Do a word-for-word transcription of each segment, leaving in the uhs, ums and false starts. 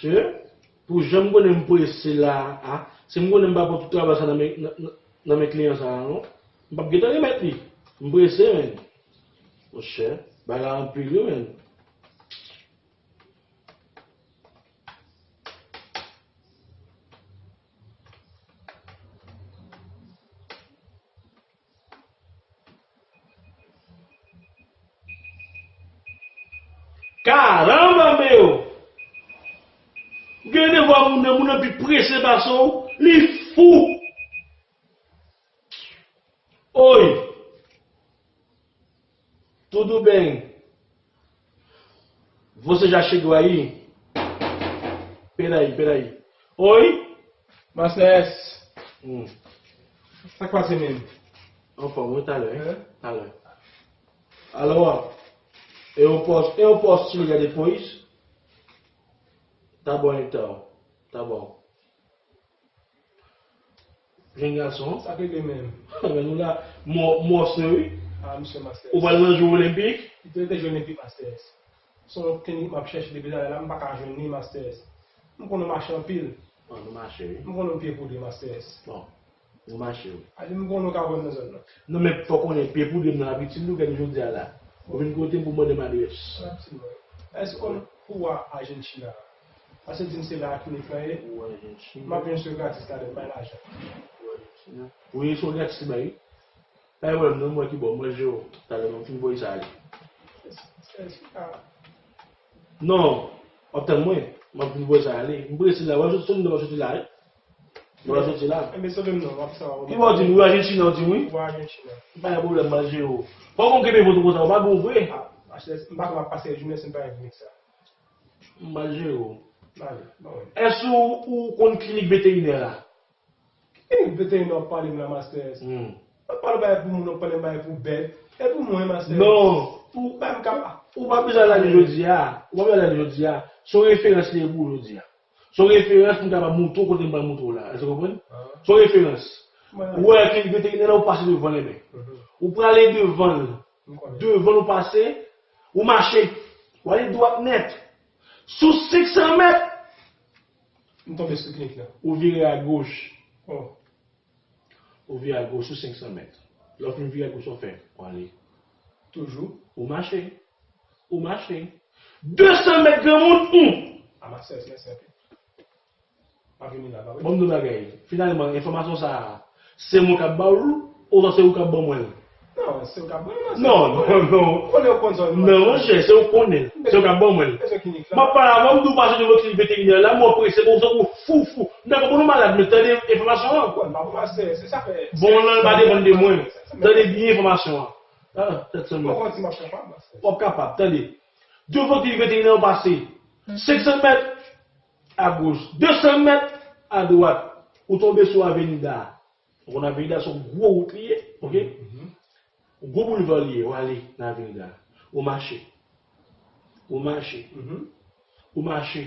Mesye, pou jan m konnen m prese la a, si m konnen m pa pran tout travay sa nan men, nan, nan, nan men kliyan sa a, non, m p ap gentan remèt li. M prese, menn. Monchè, bagay la anpil, wi, menn. Caramba, meu! Gen de fwa moun nan, moun nan pi prese pase w, li fou. Oi! Tudo bem? Você já chegou aí? Peraí, peraí. Oi? Masters. Hum. Sa k pase menm? Anfòm, wi, talè. Hein? Talè. Alò, eu posso, eu posso te ligar depois? Tá bom, então. Tá bom. Jèn gason. Sa k regle menm? Men nou la, mò, mò se wi. Ah, misye Masters. Ou pral nan Jeux Olympiques? Li te rete Jeux Olympiques, Masters. Se yon klinik m ap chèche depi talè la, m pa ka jwenn li, Masters. M konn ou mache anpil. Bon, nou mache, wi. M konn ou pye poudre, Masters. Bon, nou mache, wi. Ale, m konn ou ka wè m nan zòn nan. Non, men fò konnen pye poudre m nan ap itil nou kèk jodi a la. Ou vin kote m pou mande m adrès. Rapidman. Èske w konn pou w a Argentina? Paske di m se la klinik lan ye. Ou Argentina. M ap jwenn sou gratis talè, m bay lajan. Ou Argentina. Wi, se yon gratis li bay, wi. Pa gen pwoblèm non, mwen ki bon, mwen jere w talè, mwen fin voye sa ale. Non, w ap tann mwen, mwen fin voye sa ale. M prese la, w ap soti, w ap soti la, wi. W ap soti la. Enben, sove m non, w ap sa w ap. Ki bò w di m, wi, Argentina, w di m, wi? Wi, Argentina. Pa gen pwoblèm, m ap jere w. Fò w konn kenbe poto konsa, w pa bon vre. Ah, Masters, m pa ka pase jounen san m pa gen klinik sa. M ap jere w. Ale, bon. Èske w, ou konn klinik veterinè la? Ki klinik veterinè w ap pale m la, Masters? Hmm. W ap pale bagay pou moun, w ap pale bagay pou bèt. E pou mwen, Masters. Non. Ou, bay m kapa. Ou pa bezwen al ale jodi a. Ou pa bezwen al ale jodi a. Se yon referans li ye pou ou jodi a. Se yon referans pou m kapab montre w kote m pral montre w la. Èske w konprann? Ah. Se yon referans. Mwen ale. Ou wè klinik veterinè la, ou pase devan l, enben. Mhm. Ou prale devan l. M konnen. Devan l ou pase, ou mache. Ou ale dwat nèt. Sou senk san mèt, m tonbe sou klinik la. Ou vire agoch. Oh. Ou vire agoch sou senk san mèt. Lè w fin vire agoch, sa w fè? Ou ale. Toujou? Ou mache. Ou mache. De san mèt granmoun, hmm! A, Masters, mèsi anpil. M ap vini la, pa vre? Bon, m di w bagay. Finalman, enfòmasyon sa a, se mwen k ap ba w l, oswa se ou k ap ban mwen l? Non, se ou k ap ban mwen l, non, non, non. Konnen ou konn sa w di. Non, monchè, se ou k konnen l. Se ou k ap ban mwen l. Bezwen klinik la. M ap pale avè w, m di w pase devan klinik veterinè la, mwen prese, bon, tankou fou, fou. M dakò pou nou malad, men tande enfòmasyon an. Wè, m pa pou Masters, se sa fè. Bon, nan pa depann de mwen. Tande byen enfòmasyon an. Ah, tèt sèlman. Bon, konn si m ap kapab, Masters. W ap kapab, tande. Devan klinik veterinè an pase. Senk san mèt, agoch, de san mèt adwat, ou tonbe sou Avenida. Ou konn Avenida, se yon gwo wout li ye, oke? Mhm. Gwo boulva li ye, ou ale nan Avenida. Ou mache. Ou mache. Mhm. Ou mache.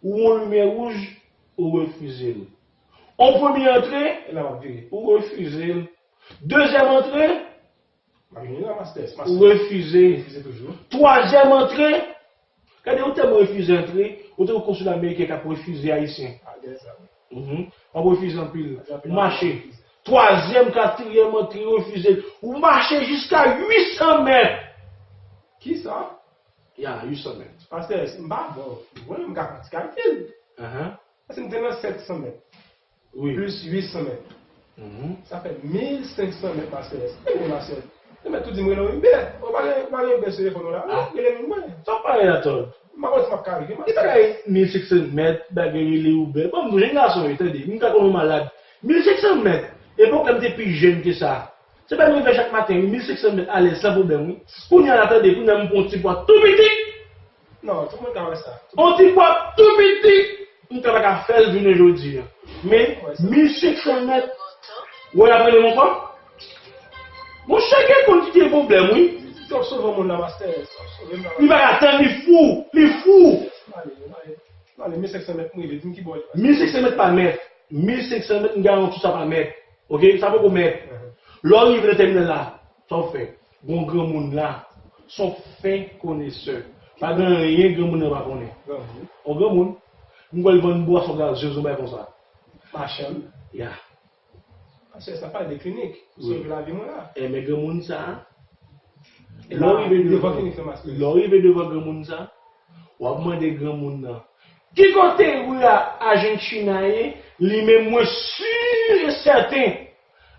Ou wè yon limyè wouj, ou refize l. On premye antre, e la w ap vire, ou refize l. Dezyèm antre, M ap vini la, Masters, Masters. Ou refize. Refize toujou. Twazyèm antre. Gade, ou tèlman refize antre, ou tankou konsil ameriken k ap refize ayisyen. Ah, gen sa, wi. Mhm. W ap refize anpil. Anpil, anpil, mache. Anpil. Twazyèm, katriyèm antre, refize. Ou mache jiska uit san mèt. Kisa? Ya, uit san mèt. Masters, m pa bon. Mwen, m ka konn ti kalkil. Ahan. Paske m te nan sèt san mèt. Wi. Plis uit san mèt. Mhm. Sa fè mil senk san mèt, Masters. Ebyen, Masters. Ou mèt tou di m rele w Hubert. Ou pa gen, ou pa gen Hubert sou telefòn ou la. Ah. Rele m mwen. Sa w pale la, Tòd? M pa konn si m ap ka rive, Masters. Ki bagay mil senk san mèt, bagay rele Hubert? Bon, m tou jèn gason, wi, tande. M ka konn ou malad. Mil senk san mèt. Epòk la m te pi jèn ke sa. Se bagay mwen fè chak maten, wi. Mil senk san mèt alèz, san pwoblèm, wi. Kounye a la, tande, kounye a m pran yon ti pwa tou piti. Non, tout moun ka wè sa. On ti pwa tou piti, m ta pa ka fè l jounen jodi a. Men, mil senk san mèt, wè, l ap rele m ankò. Monchè, gen konn ki gen pwoblèm, wi. Li t ap sove moun nan, Masters. Li pa ka tann, li fou, li fou. Ale, ale, ale, mil senk san mèt, m rive, di m ki bò li. Mil senk san mèt pa mèt. Mil senk san mèt, m garanti w sa pa mèt. Oke? Sa poko mèt. Lè w rive nan tèminal la, sa w fè? Gon granmoun la, se yon fen konesè. Pa gen anyen granmoun nan pa konnen. Granmoun. On granmoun. M kwè l vann bwason gazez, yon bagay konsa. Machann. Ya. Pastè sa pale de klinik. Sove lavi mwen la. Enben granmoun sa a, E lè w la, rive devan devan klinik lan maskile. Lè w rive devan granmoun sa, w ap mande granmoun nan ki kote rue a Argentina ye, li menm mwen si e sèten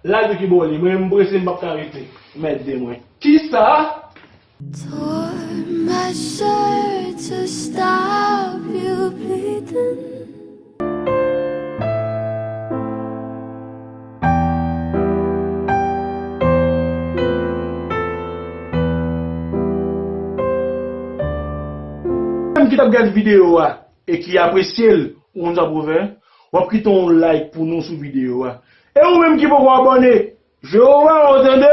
l ap di ki bò l ye. Mwen menm m prese m p ap ka rete. Mèt de mwen. Kisa? Tore my shirt to stop you bleeding. Menm ki t ap gade videyo a e ki apresye l, ou konn sa pou w fè? W ap kite yon like pou nou sou videyo a. E ou menm ki poko abòne, Jewova, ou tande?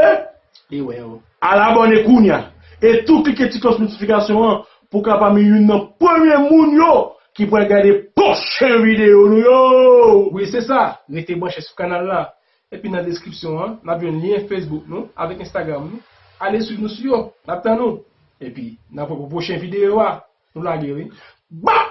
Li wè w. Al abòne kounya. E tou klike ti klòch notifikasyon an pou w ka pami youn nan premye moun yo ki pral gade pwochen videyo nou yo. Wi, se sa. Rete branche sou kanal la. Epi nan deskripsyon an, n ap jwenn lyen Facebook nou avèk Instagram nou. Ale swiv nou sou yo. N ap tann ou. Epi, n ap wè pou pwochen videyo a. Nou lage, wi. Bam!